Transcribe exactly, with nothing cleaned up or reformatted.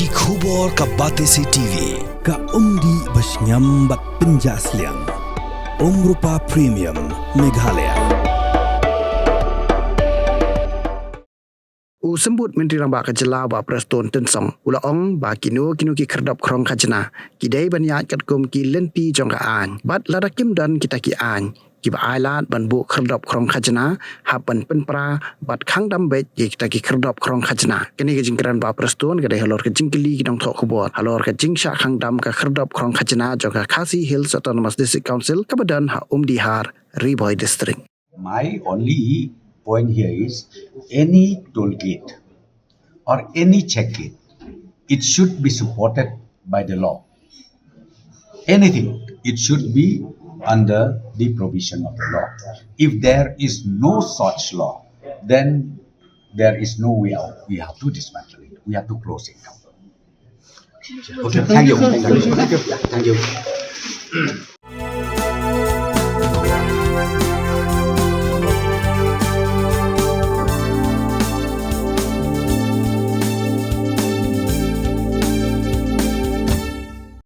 Ki khubor ka Batesi T V, ka umdih ba shngiam bad pynjah sliang. Umrupa Premium, Meghalaya. U Symbud Myntri Rangbah ka jylla Bah Prestone Tynsong u la ong ba kino kino ki khyrdop khrong khajna ki dei ban ïaid katkum ki lynti jong ka aiñ, bad lada kim don kita ki aiñ kiba ailad ban buh khyrdop khrong khajna, hap ban pynpra bad khang dam beit ïa kita ki khyrdop khrong khajna. Kane ka jingkren Bah Prestone ka dei halor ka jingkylli ki nongthoh khubor halor ka jingshah khang dam ka khyrdop khrong khajna jong ka Khasi Hills Autonomous District Council kaba don ha Umdihar, Ri Bhoi District. My only point here is any toll gate or any check gate, it should be supported by the law. Anything, it should be under the provision of the law. If there is no such law, then there is no way out. We have to dismantle it. We have to close it down. Okay, thank you. Thank you. Thank you.